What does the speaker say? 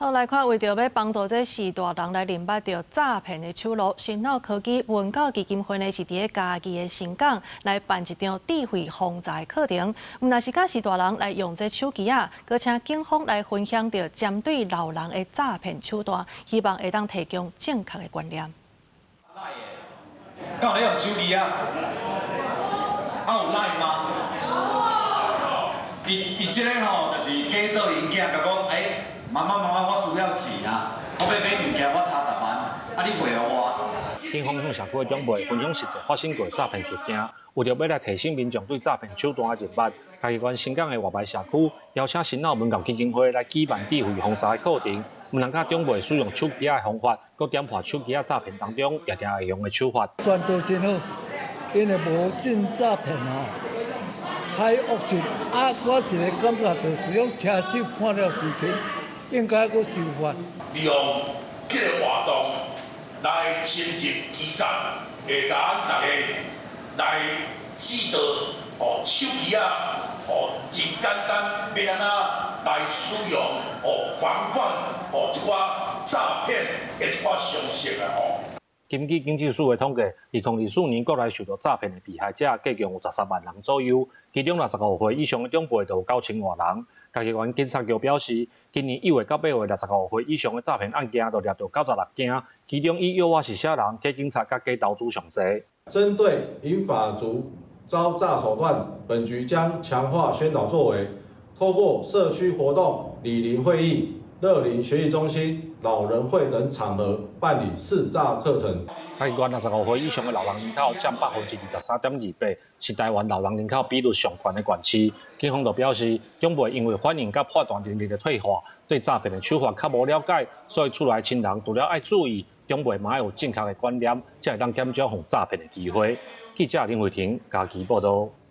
好，來看，為著欲幫助這序大人來認捌著詐騙的手路，新腦科技文教基金會呢是佇咧嘉義的伸港來辦一場智慧防詐的課程。毋但是教序大人來用這手機仔，閣請警方來分享著針對老人的詐騙手段，希望會當提供正確的觀念。敢有咧用手機啊？啊有 LINE 嗎？伊伊這个吼，就是假做𪜶囝，共講，欸，媽媽媽媽，我需要錢啊！我欲買物件，我差十萬，啊你匯予我。警方向社區的長輩分享實際發生過詐騙事件，為著欲來提醒民眾對詐騙手段的認捌，嘉義縣伸港的外白社區邀請新腦文教基金會來舉辦智慧防詐的課程，毋但教長輩使用手機的方法，閣點破手機仔詐騙當中常常會用的手法。宣導真好，因為無進詐騙吼，還惡質啊！我一个感覺就是講車手判了事情，應該閣修法。利用這个活動來深入基層，會共咱大家來指導哦，手機仔哦，真簡單，欲按怎來使用哦，防範哦一寡詐騙的一寡常識啊吼。根據警政署的統計，2024年國內受到詐騙的被害者，計共有13萬人左右，其中65歲以上的長輩就有9000外人。嘉義縣警察局表示，今年1月到8月，65歲以上的詐騙案件就掠著96件，其中以誘惑施捨人、假警察佮假投資上濟。針對銀髮族遭詐手段，本局將強化宣導作為，透過社區活動、里鄰會議、樂齡學習中心、老人會等場合辦理識詐課程。嘉義縣65歲以上的老人人口佔23.28%，是台灣老人人口比率上懸的縣市。警方就表示，長輩因為反應佮判斷能力的退化，對詐騙的手法較無了解，所以厝內親人除了愛注意，長輩嘛愛有正確的觀念，才會當減少予詐騙的機會。記者林慧婷嘉義報導。